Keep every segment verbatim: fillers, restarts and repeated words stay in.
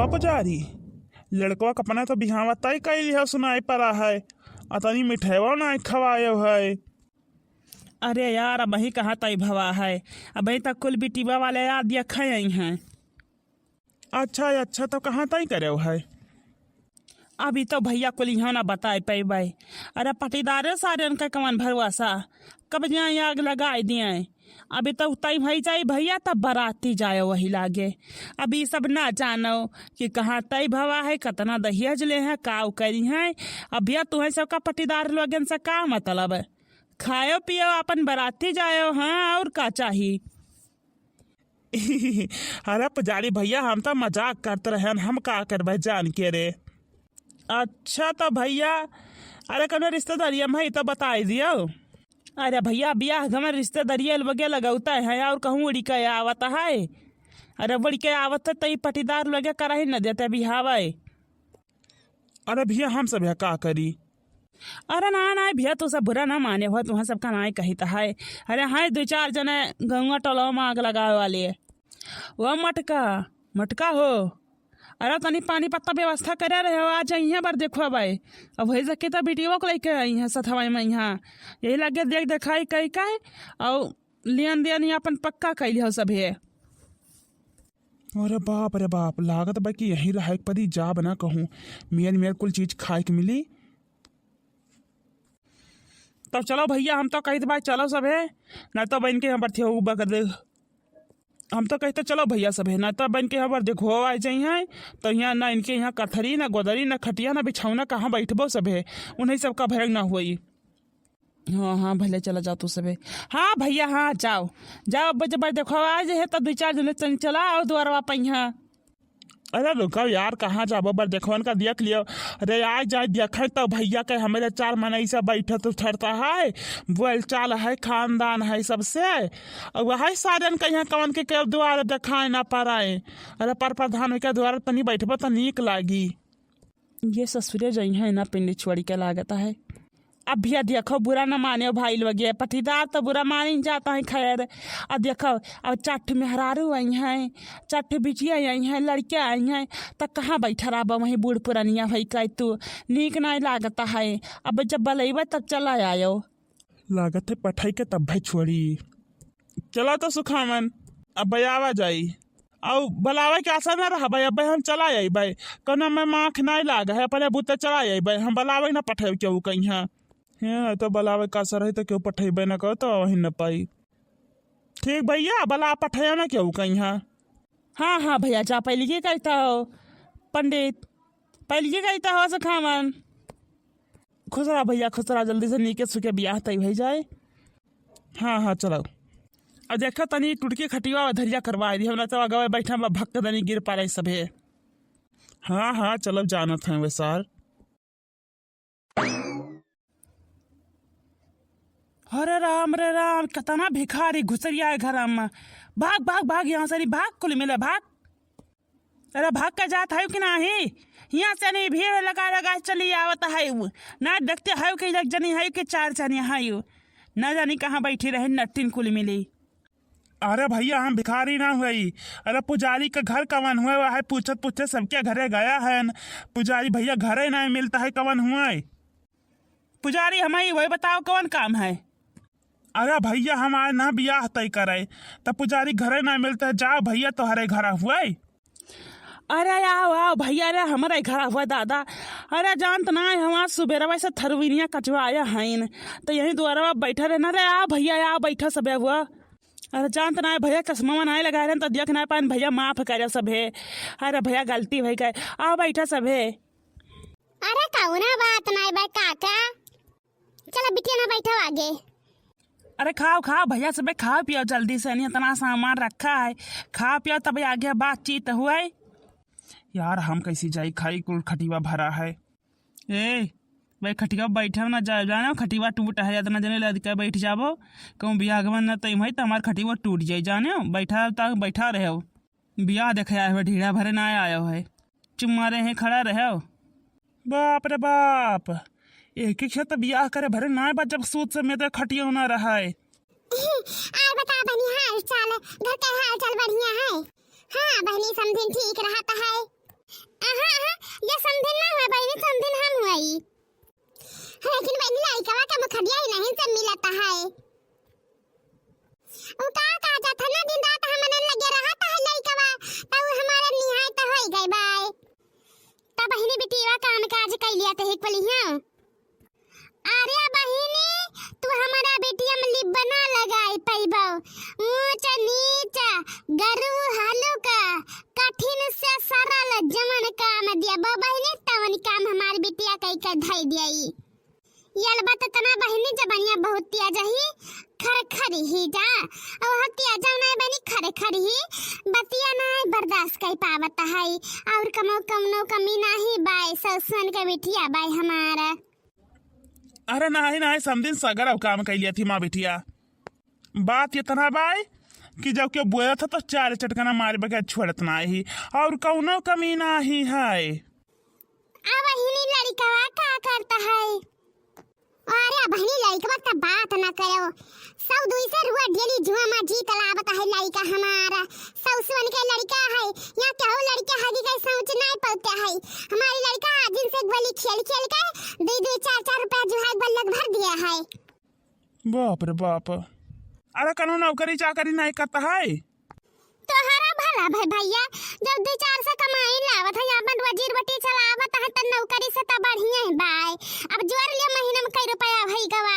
अब जारी, लड़कवा के अपना तो बिहावा तय कइली है, सुनाई पड़ा है, आ तनी मिठैवा नाहीं खवायो है। अरे यार, अबहीं कहाँ तय भवा है, अबहीं तक कुल बिटिवा वाले याद देखे आई हैं। अच्छा, अच्छा, तो कहाँ तय करे है? अभी तो भइया कुल इहाँ ना बताए पइबै। अरे पटीदारे सारेन का कवन भरोसा, कब जाए आग लगाए दिए। अभी तो तय भई जाई भइया, तब बराती जाए वही लागे। अभी सब ना जानो कि कहाँ तय भवा है, कतना दहेज ले हैं, काउ करी हैं। अब भइया तुहैं सबका पटीदार लोगन से का मतलब? खायो पियो, अपन बराती जायो, हाँ, और का चाही? अरे पुजारी भइया, हम तो मजाक करत रहेन, हम का करबै जान के रे। अच्छा तो भइया, अरे कौनो रिश्तेदारिया में है तो बताई दियो। अरे भइया, बियाह गमन रिश्तेदारिया लोगे लगौता है, और कहूँ उड़ी के आवत है। अरे उड़ी के आवत है तो ई पटीदार लोगे करही न देते बिहावे। अरे भइया, हम सब यहाँ का करी? अरे ना, ना भइया, तू सब बुरा ना माने हो, तुहाँ सबका नाई कहित है। अरे हाँ, दुइ चार जने गौवा टोलवा में आग लगावे वाले। वो मटका, मटका हो, अरे तनी पानी पत्ता व्यवस्था करे रहे हो, आ जाइए बर देखो भाई। अब वही सके तो बिटियो को लेके आई हैं सथवा में यहाँ, यही लगे देख देखाई कई कई, और लेन देन ही अपन पक्का कैली हो सभे। अरे बाप रे बाप, लागत बा कि यहीं रहे के पड़ी, जाब ना कहूँ, मेर मेर कुल चीज खाए के मिली। तब चलो भइया, हम तो कहित बा चलो सभे, ना तो बन के हम बरथिया उबा कर दे। हम तो कहित चलो भइया सभे, ना तो बन के हम बर देखो आ जाई हैं, तो यहाँ ना इनके यहाँ कथरी, ना गोदरी, ना खटिया, ना बिछौना, कहाँ बैठबो सभे, उन्हीं सबका भरक ना होई। हाँ, हाँ, भले चला जाओ तू सबे। हाँ भइया, हाँ, जाओ, जाओ, अब जब देखो आ जे है तो दुइ चार जने चल, चला आओ दुआरवा पे यहाँ। अरे रुको यार, कहाँ जाबो, बर देखवन का देख लियो। अरे आ जाए देखे तो भइया के हमारे चार मनई सब बैठत उठरता है, बोल चाल है, खानदान है सबसे। और वही सारन का यहाँ कवन के, के दुआर देखाए ना पड़ाए। अरे पर प्रधान के दुआर तनी बैठबो तो नीक लागी। ये ससुरे जइहैं ना पिंडी छोड़ी के लागत है। अब भइया देखो, बुरा न माने भाई लोग, ये पटीदार तो बुरा मानी जाता है। खैर, अब देखो, अब चार ठो मेहरारू आई हैं, चार ठो बिटिया आई हैं, लड़के आई हैं, त कहाँ बैठा रहबा वहीं बूढ़ पुरानिया होई के तू, नीक नाहीं लागत है। अब जब बलैबा तब चला आयो। लागत है पठाई के तब भाई छोड़ी। चला तो सुखावन, अब बयावा जाई। अउ बलावे के आशा ना रहा भाई, अब हम चला आई भाई। कौनो में माख नाहीं लाग है, पहले बुत्ते चला आई भाई, हम बलावे ना पठाई केहू कहीं। हाँ, तो बलावे का आशा रही तो केहू पठैबे ना करो तो वहीं न पाई। ठीक भइया, बला पठाया ना केहू कहीं। हाँ, हाँ भइया, जा पहले के कहता हो पंडित, पहले के कहता हो सुखावन। खुश रहा भइया, खुश रहा, जल्दी से नीके सुखे बियाह तय भई जाए। हाँ, हाँ, चलो। अब देखा तनी टुटकी खटिया धरिया करवाई दी, हमरा तो अगवे बैठा बा भक्क दनी गिर पारे सभे। हाँ, हाँ, चलो जानत हैं वे सार। अरे राम रे राम, कितना भिखारी घुसरिया है घर में। भाग, भाग, भाग यहाँ से, नहीं भाग, कुल मिले भाग। अरे भाग के जात है कि नाही? हियाँ से नहीं भीड़ लगा लगा चली आवत है। ना देखते है कि एक जनी है कि चार जनी है। ना जानी कहाँ बैठी रहे नट्टिन कुल मिली। अरे भइया, हम भिखारी ना हुई। अरे पुजारी के घर कवन हुए, वह पूछत पूछत सबके घरे गया है। पुजारी भइया घरे ना मिलता है, कवन हुए? पुजारी, हमारी वही बताओ, कवन काम है? अरे भइया, हम आए ना बियाह तय करे, त पुजारी घरे ना मिलता है। जाओ भइया, तोहरे घरा हुए। अरे आओ, आओ भइया, अरे हमरे घरा हुआ दादा। अरे जानत ना है, हमार सुबेरवा से थरुइनिया कचवाया हईन, त यहीं दुआरवा बैठा रहना। अरे आओ भइया, आओ बैठा सबे हुआ। अरे जानत ना है भइया, चश्मा नाहीं लगाए रहन त देख ना पाएन भइया, माफ करे सभे। अरे भइया गलती भई गए, आओ बैठा सभे। अरे कौनो बात नाहीं बा काका, चला बिटिया ना बैठो आगे। अरे खाओ खाओ भइया सभे, खाओ पियो जल्दी से, नहीं इतना सामान रखा है, खाओ पियो तब आगे बातचीत हुए। यार हम कैसे जाई खाई, कुल खटिया भरा है। ए भाई, खटिया बैठा ना जाए, जाने खटिया टूट है, इतना जने लदके बैठ जाबो, कहूँ बियाह गमन न तय भाई तो हमार खटिया टूट जाए, जाने बैठा तक बैठा रहे। बियाह देखे आए हुए, ढीढ़ा भरे ना आए हुए, चुम्मा रहे खड़ा रहे। बाप रे बाप, एक ही खेत बियाह करे भरे ना बा, जब सूत से में तो खटिया ना रहा है। आय बता बहिनी, हाल चाल, घर के हाल चाल बढ़िया है? हाँ बहिनी, समधिन ठीक रहत है। अहा, अहा, ये समधिन ना हुआ बहिनी, समधिन हम हुई। लेकिन बहिनी, लड़िकवा के मुखड़िया ही नहीं से मिलत है। उ का कहत है ना, दिन रात हमन लगे रहत है लड़िकवा, त उ हमारे निहाय त होई गई बाय। त बहिनी, बिटिया काम काज कइ लिया त ही कुलिया। अरे बहिनी, तू हमारा बिटिया में लिप ना लगाई पइबो। ऊंच नीच, गरू हलुक, कठिन से सरल, जवन काम दिया बो बहिनी, तवन काम हमार बिटिया कई के धई दियाई। ये अलबत तना बहिनी जबनिया बहुत तेज ही, खरखरी ही जा। और वह तेज नहीं बहिनी, खरखरी ही, बतिया नहीं बर्दाश्त कर पावत है। और कमो कमनो कमी नहीं बाय, ससुरन के बिटिया बाय हमारा। अरे नाही, नाही, समधिन सगर अब काम कइ लिया थी माँ बिटिया। बात इतना बाय कि जब केहू बोलत है तो चार चटकना मारे बगैर छोड़त नाही, और कौनो कमी नाही है। अब बहिनी लड़िकवा का करत है? अरे बहिनी लड़िकवा त बात ना करो, सौ दुई से रुआ डेली जुआ मा जीत लावत है लड़िका हमारा। ससुरन के लड़िका है, यहाँ केहू लड़िका है कि कहीं सोच नहीं पौते है। हमारी लड़िका आज दिन से गोली खेल खेल के दो दो चार चार रुपया जुआ बल्लक भर दिया है। बाप रे बाप। अरे कौनो नौकरी चाकरी नहीं करत है? तोहरा भला भाई भैया, जब दो चार से कमाई लावत है, अपन रोजी रोटी चलावत है, त नौकरी से त बढ़िया है बाय। अब जोर लिया महीना में कई रुपया भई गवा।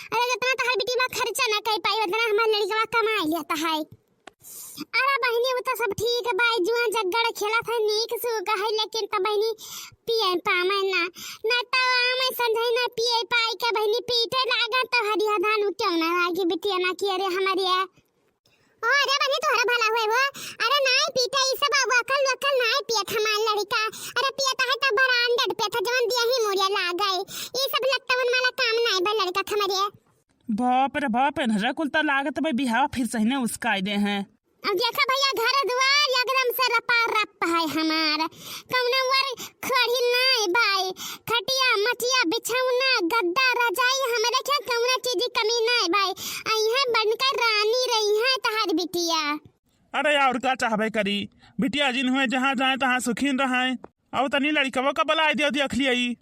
अरे जितना तोहर बिटिया खर्चा ना कर पाई, उतना हमार लड़िकवा कमाई लेत है। अरे बहिनी, वो तो सब ठीक है बाय, जुआ जगड़ खेलत है, नीक सुख है, लेकिन त बहिनी पिए पावे ना, ना त आमे संझई ना पिए पाई के बहिनी पीटे लागा तो हरिया धान क्यों ना लागी बिटिया ना कि अरे हमारी है। ओ, अरे बहिनी, तोहरा भला हुए हो। अरे नाई पीते, ई सब अब अकल वकल नाई पियत हमार लड़िका। अरे पियत है त branded पियत है, जवन दिया ही मुड़िया लाग गए। ई सब लत्तवन वाला काम नाई बा लड़िका हमरे। बाप रे बाप, एनहरा कुल त लागत बा बिहावा फिर सही ने उसकाई दे हैं। अब देखा भैया, घर दुआर एकदम से रपा रप है हमार। कौनो वर खड़ी नाई बाय, खटिया, मचिया, बिछौना, गद्दा, रजाई, हमरे क्या कौनो चीज की कमी नाई बाय। अइहे बनकर रानी रही है तहार बिटिया। अरे और का चाहबे करी, बिटिया जिन हुए जहाँ जाए तहाँ सुखीन रहे। अब तनी लड़िकवा का बलाय दिया, देख लिया ई।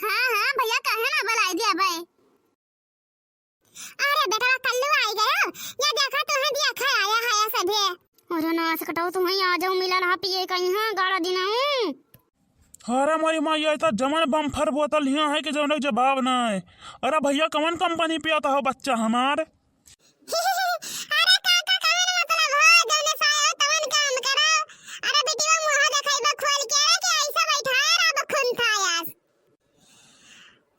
हाँ, हाँ भैया, काहे ना बलाय दिया बाय। अरे बेटवा कल्लू आई गयो, या देखा तुम्हें देखा आया है सभे। अरे नास कटाओ, तुम्हें आ जाओ मिला रहा पिए कहीं, हाँ गाड़ा दिन हूँ। अरे मोरी माई, ये तो जमन बम्फर बोतल हिया है कि जमन जवाब ना है। अरे भैया कौन कंपनी पियत हो बच्चा हमार? अरे काका कौन मतलब हो, जौने से आयो तवन काम करो। अरे बिटिया मुँह देखाई बा खोल के, अरे कि ऐसा बैठा है रा बखुन था यार।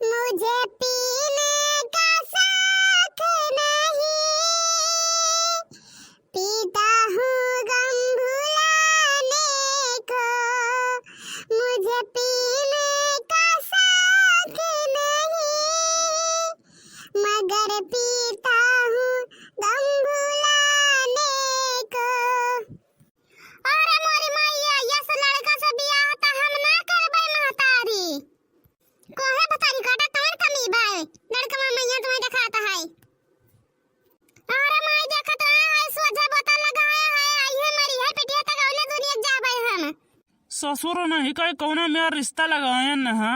मुझे पीने का शौक नहीं, पीता हूँ गम भुलाने को। मुझे पीने का शौक नहीं, मगर पीता हूँ गम भुलाने को। अरे मोरी माई, यस लड़का से बियाह त हम ना करबै महतारी। कोहे बतारी काटा तोर कमी बाय, लड़कवा मैया तुम्हें देखाता है। अरे माई देखत रहा है, सोझा बोतल लगाया है, आई है मरी है पिटिया तक औले दुनिया जाबै हम। ससुर नहीं कहे कौनो मेरा रिश्ता लगायन न हा।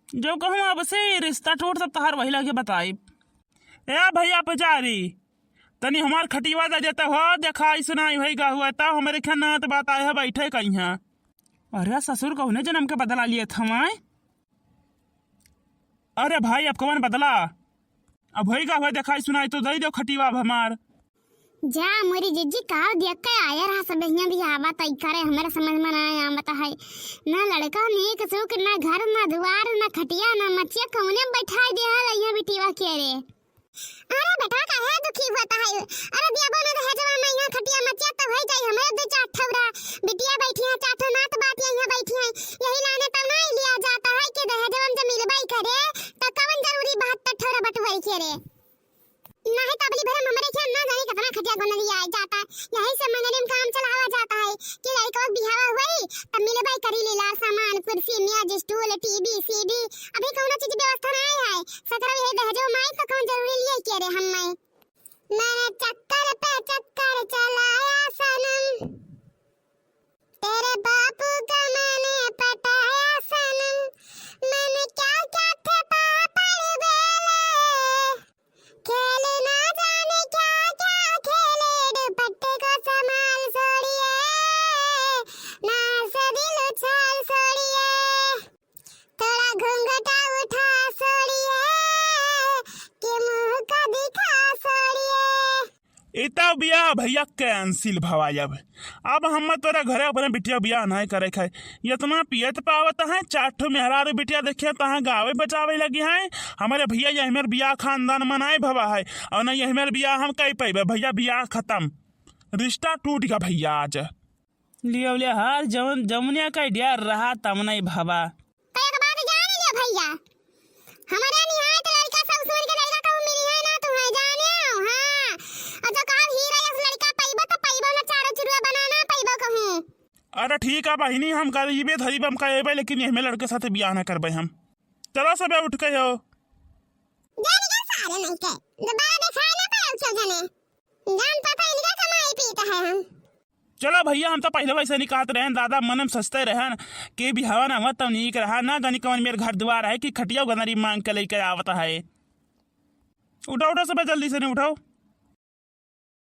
जो कहूँ अब से ये रिश्ता टूट तब तहार वही लगे बताई। ए भैया पुजारी, तनी हमार खटिवा दे देता हो, देखाई सुनाई होई गा हुआ, तब हमरे ख्याल ना तो बात आए है बैठे कहीं। अरे ससुर कौने जन्म के बदला लिए थमाए? अरे भाई अब कौन बदला? अब होई गा हुआ, देखाई सुनाई तो दे दो खटिवा अब हमार। जा मोरी जिज्जी, काव देख के आया रहा सब हियां भी आवा तई करे, हमरे समझ में ना आवत है। ना लड़का नीक सुख, ना घर, ना दुआर, ना खटिया, ना मचिया, कौने बैठाई दे है यहाँ बिटिया के रे? अरे बेटा काहे दुखी होता है? अरे दिया बोलो दहेजवा में यहाँ खटिया मचिया तो होई जाई, हमरे दो चार ठौरा बिटिया बैठी है, चार ठो नात बात यहाँ बैठी है, यही लाने तब ना लिया जाता है कि दहेजवा में जब मिलवाई करे तो कवन जरूरी बहत्तर ठौरा बटुआई के रे? नाहीं त अबली भरे हमरे खेत ना जाने कितना खटिया गोनली आए जाता। यही से मंगनी में काम चलावा जाता है कि लड़का के बिहावा हुई, तब मिलबे करी लीलार सामान, कुर्सी, मेज, स्टूल, टीवी, सीडी। अभी कौनो चीज व्यवस्था नहीं है। ससुरा यही दहेजो माई तो कौन जरूरी लिए के रे हम माई। मैंने चक्कर पे चक्कर चलाया सनम। तेरे इता बियाह भइया cancel भवा। अब, अब हम तोरा घरे अपने बिटिया बियाह नाहीं करे खाए। इतना पियत पावत है, चार ठो मेहरारू बिटिया देखे तहाँ गावे बचावे लगी है। हमरे भइया यही मेर बियाह खानदान मनाए भवा है, और न यही मेर बियाह हम कई पैबे भइया, बियाह खतम, रिश्ता टूट गया भइया आज। लियो ले हार जौन, जौनिया का डर रहा तमनई भवा। तो एक बात जान लियो भइया, हमरे निहाय तो लड़का ससुर के लड़का कहूँ मिली है ना तुम्हें जाने हो, हाँ। और जो कहा हीरा यस लड़का पैबो तो पैबो ना, चारो चुरुआ बनाना पैबो कहूँ। अरे ठीक है बहिनी, हम गरीबे धरीब हम कहेबे, लेकिन यही मेर लड़के साथे बियाह ना करबे हम। चलो सबे उठ के हो। जान के सारे नहीं के, दोबारा दिखाए ना पाए चल जने। जान पता इनके कमाई पीता है हम। चलो भइया, हम तो पहिले वैसे नहीं कहत रहेन, दादा मन में सोचते रहेन कि बिहावा ना हुआ तब नीक रहा, ना जानी कौन मेर घर दुआर है कि खटिया गनरी मांग के लेके आवत है। उठाओ, उठाओ सबे जल्दी से नहीं उठाओ।